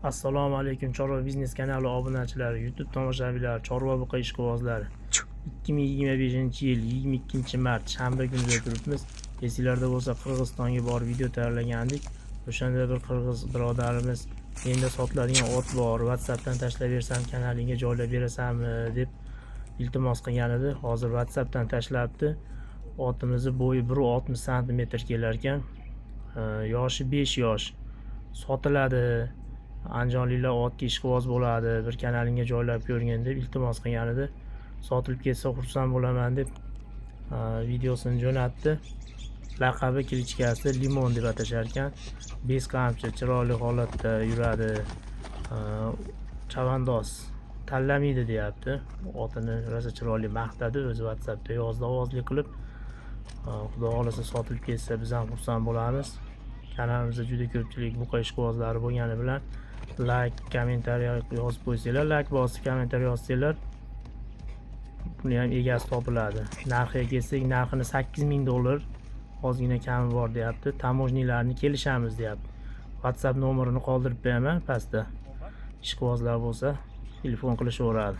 Assalomu alaykum, Chorva biznes kanali obunachilari, YouTube tomoshabinlari, chorva buqa ishqibozlari. 2025-yil 22-mart, shanba kunida turibmiz. Esinglarda bo'lsa, Qirg'izistonga borib video tayyorlagandik. O'shanda bir qirg'iz birodarimiz "Menda sotiladigan ot bor, WhatsAppdan tashlab bersam, kanalingga joylab berasanmi?" deb iltimos qilgan edi. Hozir WhatsAppdan tashlabdi. Otimizni bo'yi 1,60 santimetr kelar ekan. Yoshi 5 yosh. Sotiladi. Andijonliklar otga ishqiboz bo'ladi, bir kanalingga joylab ko'rgin deb iltimos qilgan edi. Sotilib ketsa, xursand bo'laman deb videosini jo'natdi. Laqabi, кличка si Limon deb atashar ekan. Без qamchi, chiroyli holatda yuradi. Chavandoz tanlamaydi deyapti. Otini rosa chiroyli maqtadi, o'zi WhatsAppda yozdi ovozli qilib. Xudo xohlasa, sotilib ketsa, biz ham xursand bo'lamiz. Kanalimizda juda ko'pchilik buqa ishqibozlari bo'lgani bilan layk, kommentariya yozib qo'ysanglar, layk bosib kommentariy yozsanglar, buni ham egasi topiladi. Narxiga kelsak, narxini 8000 dollar, ozgina kami bor deyapti. Таможня larni kelishamiz deyapti. WhatsApp nomerini qoldirib qo'yaman pastda. Ishqibozlar bo'lsa, telefon qilishaveradi.